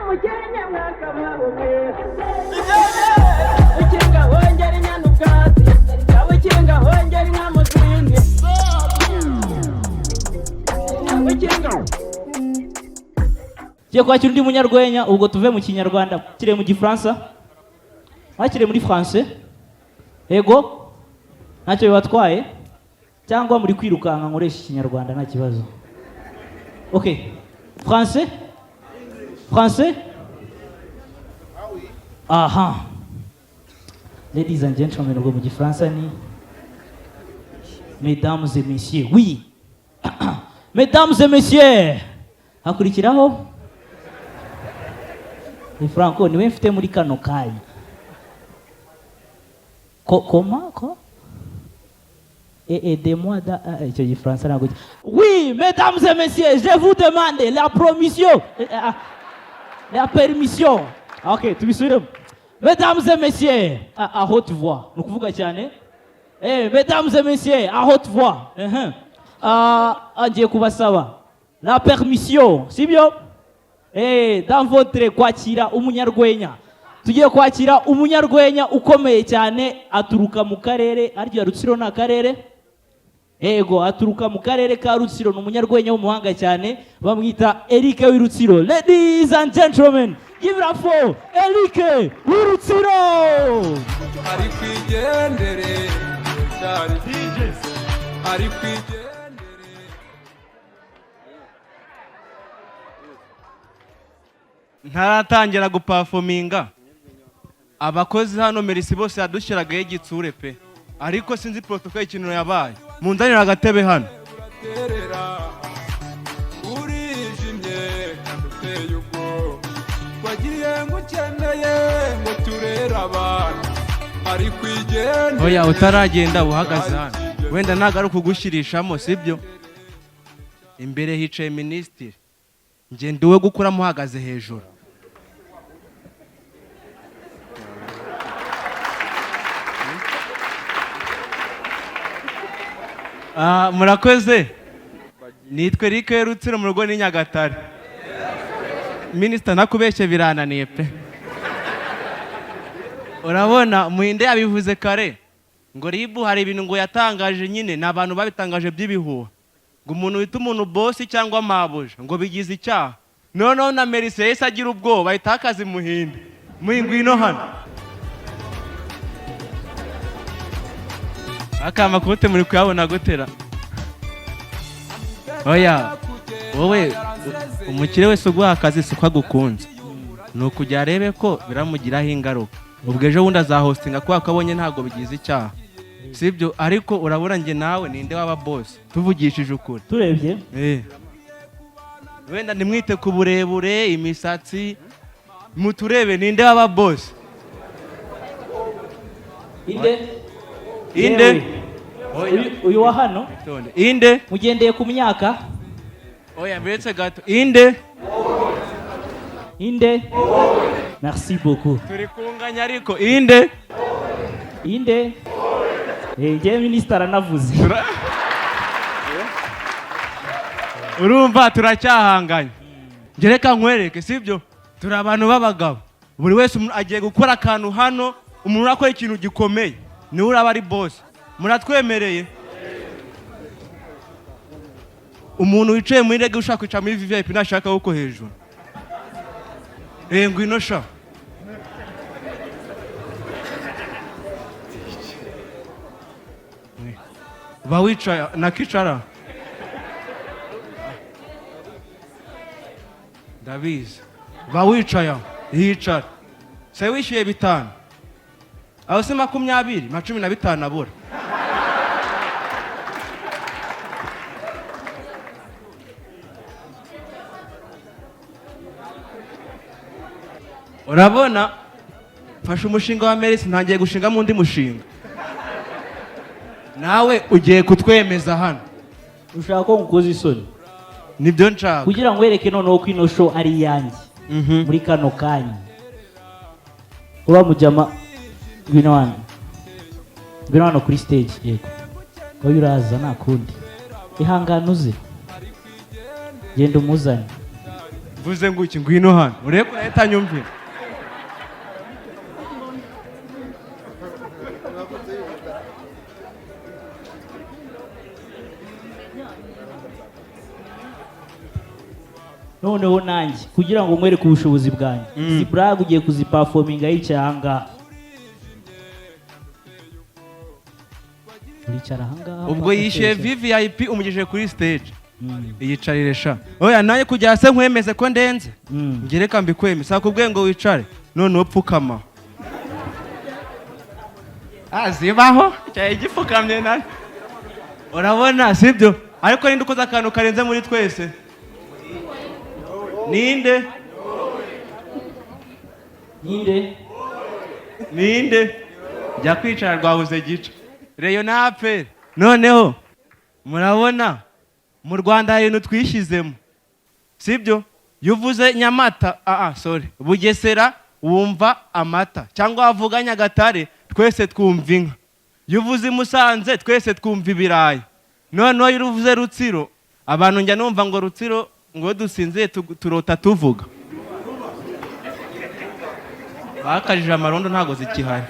Umukenke mwakabaho mwe. Ukinga hongera inyana ubwatsi, ukinga hongera inka mu zindi, ukinga. Tugiye kwakira undi munyarwenya. Ubwo tuve mu Kinyarwanda kire mu Gifaransa, mwakire muri français. Yego, ntacyo bibatwaye cyangwa muri kwirukanka? Nkoresha Ikinyarwanda, nta kibazo. Ok, français, français. Aha, ladies and gentlemen, ubwo mu Gifaransa ni mesdames et messieurs. Oui, mesdames et messieurs, hakurikiraho ni Franco, niwe mfite muri kano kanya. Ko koma ko et aidez-moi da ah, icyo Gifaransa ntabwo. Oui, mesdames et messieurs, je vous demande la promission, ah, la permission. Ok, tubisubiremo. Mesdames et messieurs, à haute voix, ni ukuvuga cyane. Mesdames et messieurs, à haute voix. Ah, agiye kubasaba la permission, sibyo? Dans votre kwakira umunyarwenya. Tugiye kwakira umunyarwenya ukomeye cyane, aturuka mu karere, arya Rutsiro ni akarere? Ego, aturuka mu karere ka Rutsiro, ni umunyarwenya w'umuhanga cyane, bamwita Eric w'i Rutsiro. Ladies and gentlemen, give it up for Eric w'i Rutsiro. Ari kwigendere cyari ari kwigendere. Ntaratangira guperforminga, abakozi hano Merci bose yadushyiragaho igitsure pe, ariko sinzi protocole ikintu yabaye. Munzanira agatebe hano. Uraterera urijimye kandi uteye ubwoba, wagiye ngukeneye ngo turere abana, ari kwigendere. Oya, utaragenda, uhagaze hano, wenda ntabwo ari ukugushyirishamo, sibyo? Imbere hicaye minisitiri, ngenda uwe gukura muhagaze hejuru. Ah, murakoze. Nitwe Eric Rutsiro, mu rugo ni Nyagatare. Minisita, nakubeshye, birananiye pe. Urabona Muhinde yabivuze kare ngo RIB hari ibintu ngo yatangaje, nyine ni abantu babitangaje by'ibihuha, ngo umuntu wita umuntu boss cyangwa mabuja ngo bigize icyaha. Noneho na Merci yahise agira ubwoba, ahita akazi Muhinde. Muhingwino hano, aka makote muri kuyabona gutera? Oya, wowe umukire wese uguha akazi si uko agukunze, ni ukujya arebe ko biramugiraho ingaruka. Ubwo ejo bundi azahostinga kubera ko abonye ntabwo bigize icyaha, sibyo? Ariko urabona njye nawe ninde waba boss, tuvugishije ukuri? Turebye. Wenda ntimwite ku burebure, imisatsi, muturebe, ninde waba boss? Inde? Inde? Yewe. Uyu wa hano. Itonde. Inde? Mugendeye ku myaka? Oya, mbetse gato. Inde? Inde? Merci beaucoup. Turi kunganya, ariko inde? Inde? Njyewe minisitiri aranavuze. Urumva turacyahanganye. Njye reka nkwereke, sibyo? Turi abantu b'abagabo, buri wese umuntu agiye gukora akantu hano. Umuntu urakora ikintu gikomeye niwe uraba ari boss. Muratwemereye? Umuntu wicaye muri rege ushaka kwicara muri VVIP ntashaka kuko hejuru. Ngwino sha. Ba wicaye nakicara, ndabizi. Ba wicaye aho, yicara se. Wishyuye 5, aho si 20 na 15 abura. Urabona mfashe umushinga wa Merci, ntangiye gushingamo undi mushinga, nawe ugiye kutwemeza hano. Ushaka ko ngukoza isoni? Nibyo nshaka. Kugira ngo wereke noneho ko ino show ari iyanjye muri kano kanya. Uba mujama, ngwino hano, ngwino hano kuri stage. Yego, wowe uraza, nta kundi, ihangane uze, genda umuzane. Mvuze ngo iki? Ngwino hano urebe ko urahita nyumvira. Noneho nanjye kugira ngo nkwereke ubushobozi bwanjye, izi blague ugiye kuziperforminga yicaye ahangaha, uricara ahangaha. Ubwo paka yishyuye twese. VVIP, umugejeje kuri stage. Iyicarire sha. Oya, nanjye kugira se nkwemeze ko ndenze. Njye reka mbikwemeze, sakubwiye ngo wicare, none upfukama. Ah, zibaho cyari gipfukamye nawe urabona, sibyo? Ariko ninde ukoze akantu karenze muri twese? Ninde? Ninde? Ninde? Jya kwicara, rwabuze gica. Reyo na APR. Noneho murabona mu Rwanda hari ibintu twishyizemo, sibyo? Iyo uvuze Nyamata, ah, sorry, Bugesera, wumva amata, cyangwa wavuga Nyagatare twese twumva inka. Iyo uvuze i Musanze twese twumva ibirayi. Noneho iyo uvuze Rutsiro, abantu njya numva ngo Rutsiro, ngo iyo dusinziye turota tuvuga. Bakajije amarondo, ntabwo zikihari.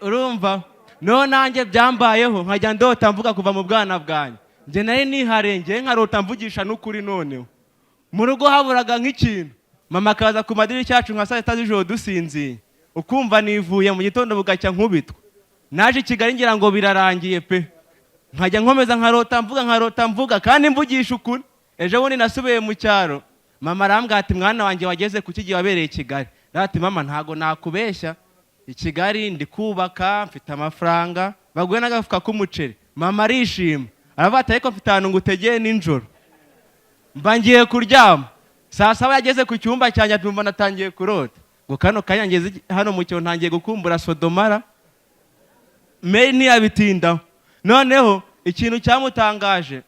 Urumva no nanjye byambayeho, nkajya ndota mvuga kuva mu bwana bwanjye. Njye nari niharengeye, nkarota mvugisha n'ukuri. Noneho mu rugo haburaga nk'ikintu, mama akaza ku madirishya yacu nka saa 6 z'ijoro dusinziye, ukumva nivuye mu gitondo bugacya nkubitwa. Naje i Kigali ngira ngo birarangiye pe, nkajya nkomeza nkarota mvuga, nkarota mvuga kandi mvugisha ukuri. Ejo bundi nasubiye mu cyaro, mama arambwira ati: "Mwana wanjye, wageze ku kigihe wabereye i Kigali?" Ati: "Mama, ntago nakubeshya, i Kigali ndi kubaka, mfite amafaranga, baguhe n'agafuka k'umuceri." Mama arishima, aravuga ati: "Ariko mfite ahantu ngutegeye nijoro." Mba ngiye kuryama, saa 7 yageze ku cyumba cyanjye, atumva natangiye kurota ngo kano kanya ngeze hano mu cyobo, ntangiye gukumbura Sodomara. Mary ntiyabitindaho. Noneho ikintu cyamutangaje,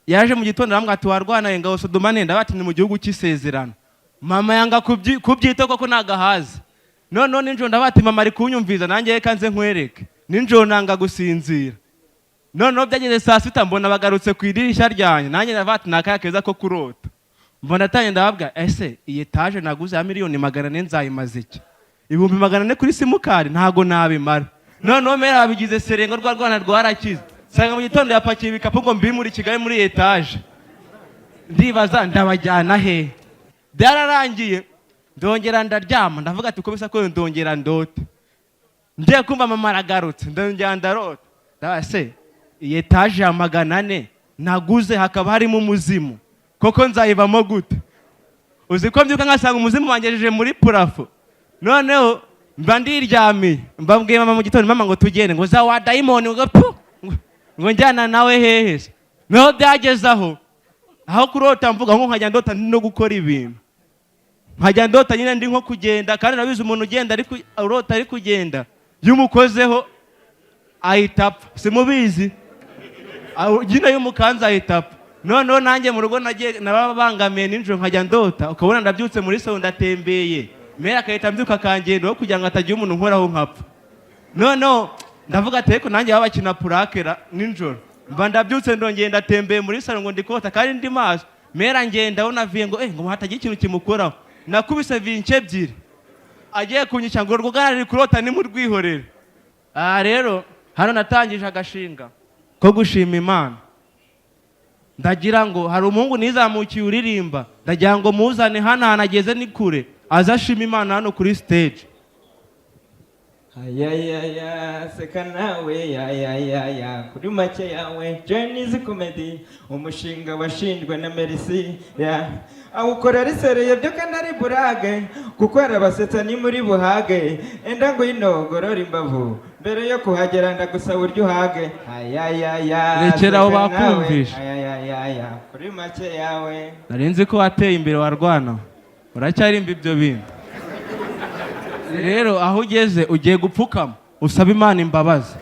yaje mu gitondo arambwira ati: "Warwanaye ngabo Sodoma nenda bati ni mu gihugu cy'isezerano." Mama yanga kubyita koko nagahaza. Noneho nijoro ndabati: "Mama ari kunyumviza nanjye, reka nze nkwereke." Nijoro nanga gusinzira. Noneho byageze saa 6, mbona bagarutse ku idirishya ryanjye. Nanjye ndabati ni akaya keza ko kurota. Mbona atangiye, ndababwira: "Ese iyi etaje naguze ya miliyoni 400 nzayimaze iki? 400,000 kuri simukadi ntago nabimara." Noneho mera babigize serengo, rwa rwana rwarakize. Nsanga mu gitondo yapakiye ibikapu ngo mbi muri Kigali muri etaje. Ndibaza ndabajyana he? Byararangiye, ndongera ndaryama, ndavuga ati uko bisa ko ndongera ndote. Ngiye kumva mama aragarutse, ndongera ndarota. Ndabaza: "Se iyi etaje ya 400 naguze hakaba harimo umuzimu, koko nzayibamo gute?" Uzi ko mbyuka nkasanga umuzimu wangejeje muri plafond? Noneho mba ndiryamiye, mbabwiye mama mu gitondo: "Mama, ngo tugende." Ngo za wa dayimoni, ngo pu, ngo njyana nawe hehe se? Noneho byageze aho kurota mvuga nko nkajya ndota no gukora ibintu, nkajya ndota nyine ndi nko kugenda. Kandi urabizi, umuntu ugenda ari urota ari kugenda, iyo umukozeho ahita apfa, simubizi? Nyine iyo umukanze ahita apfa. Noneho nanjye mu rugo nagiye nababangamiye nijoro, nkajya ndota ukabona ndabyutse muri salon ndatembeye, mera agahita mbyuka akangendaho kugira ngo hatagira umuntu nkoraho nkapfa. Noneho ndavuga ati ariko nanjye baba bakina purakera nijoro. Mba ndabyutse, ndongeye ndatembeye muri salon ngo ndikota kandi ndi maso. Mera ngenda naviye ngo ngo hatagira ikintu kimukoraho. Nakubise vince ebyiri agiye kunyica, ngo urwo rugara ruri kurota nimurwihorere. Aha rero hano natangije agashinga ko gushima Imana. Ndagira ngo hari umuhungu nizamukiye uririmba, ndagira ngo muzane hano, ahantu ageze ni kure, aze ashima Imana hano kuri stage. Ayayaya, seka nawe, yayayaya, kuri make yawe. Johnny's Comedy, umushinga washinjwe na Merci ya awukora risereye byo kandi ari burage, kuko arabasetsa ni muri buhage. Enda ngwino gorora imbavu mbere yo kuhagera, ndagusaba uryo uhage. Ayayaya, Rekera aho seka nawe, bakumvishe. Ayayaya, kuri make yawe. Nari nzi ko wateye imbere, warwana uracyarimba ibyo bintu. Rero aho ugeze ugiye gupfukama usaba Imana imbabazi,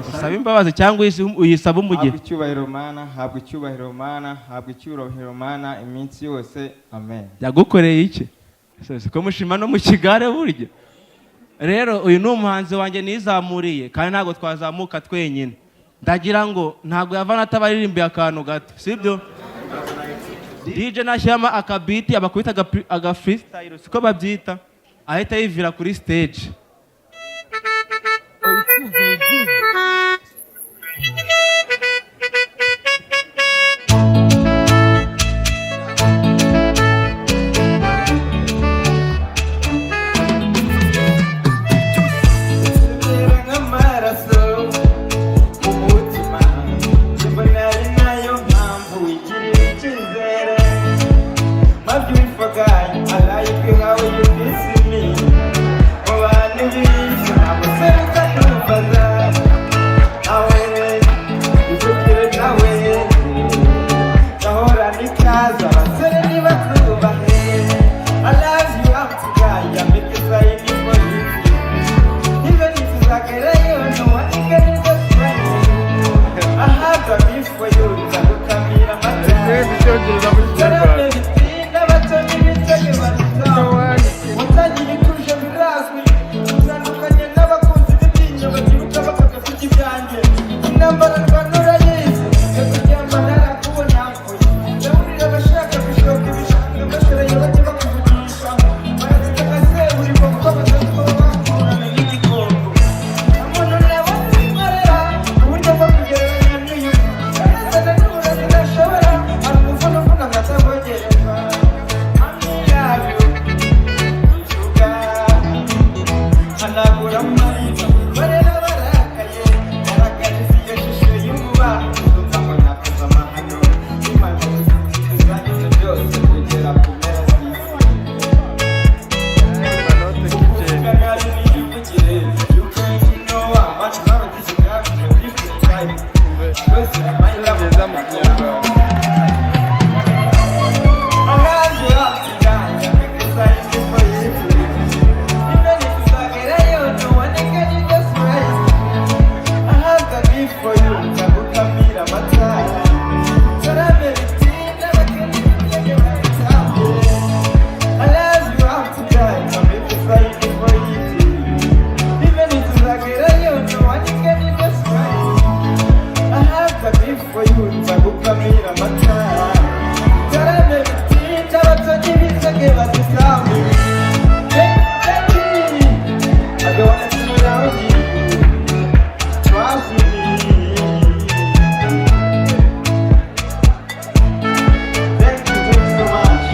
usaba imbabazi cyangwa uyisaba umugisha. Habwa icyubahiro Mana, habwa icyubahiro Mana, habwa icyubahiro Mana iminsi yose, amen. Yagukoreye iki? Se ko mushima no mu kigare burya? Rero uyu ni umuhanzi wanjye nizamuriye, kandi ntabwo twazamuka twenyine. Ndagira ngo ntabwo yavana atabaririmbiye akantu gato, sibyo? DJ nashyiramo akabeat, abakubita aga freestyle, siko babyita, ahita yivira kuri stage. Tubera nk'amaraso mu mutima, mbona ari nayo mpamvu wigirira icyizere. My beautiful guy, I like how you kiss me. Mu bantu b'isi nta musore utakumbaza. Nawe ivugire, nawe gahorana ikaze, abasore nibakubahe. I love you up to guy, I make a sign for you. Even if it's like a rain, no one can just rain. I have a gift for you, nzagukamira amata. Icyongereza mu Kinyarwanda. Bitinda bato n'ibitege babitanga. Watangiye ituje birazwi, utandukanye n'abakunzi b'ibyinyo babyiruka bakajya kurya ibyanjye. Intambara ndwana urayizi, yo kuryama narakubona mvuye. Ndahurira abashaka gushoka ibishanga, bashoreye bajya bakuvugisha. Barazitaka se buri kuko batazi ko bakurana n'igikoko. Umuntu nawe nzikorera, uburyo bwo kugereranya n'uyu. Arazana n'uburozi ntashobora, hari umuvuna uvuna nkatavogereza. I love you, sugar. Hanagura amarira, barera barakaye, barakaje iyo shusho y'inkuba, ndumva ngo nakoze amahano. Imana zagize byose kugera ku mpera z'isi. Kuvuga nabi niyivugire, you can't know how much love this guy is a different type. Wese my love. Icyongereza mu Kinyarwanda. I love you up to die, I make a sign for you. Even if it's like a rain, no one can just rise. I have a gift for you, nzagukamira amata. Tarame bitinda, bakene ibitege babitambe. I love you up to die, I make a sign for you. Even if it's like a rain, no one can just rise. I have a gift for you, nzagukamira amata. Tarame bitinda, batonye ibitege babitambe. Hey, baby, I don't wanna see without you. Trust me. Thank you, thank you so much.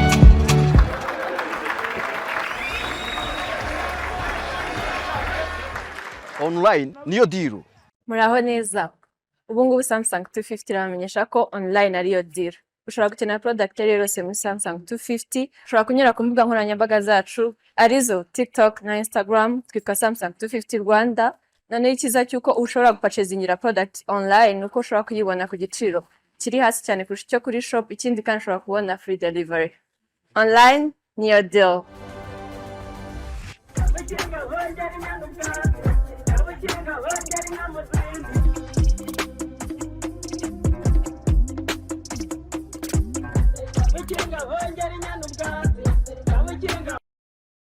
Online niyo deal. Muraho neza. Ubu ngubu Samsung 250 irabamenyesha ko online ariyo deal. Ushobora gukenera product iyo ari yo yose muri Samsung 250. Ushobora kunyura ku mbuga nkoranyambaga zacu, arizo TikTok na Instagram, twitwa Samsung 250 Rwanda. Noneho icyiza cy'uko ushobora gupurchasingira product online ni uko ushobora kuyibona ku giciro kiri hasi cyane kurusha icyo kuri shop. Ikindi kandi ushobora kubona free delivery. Online niyo deal.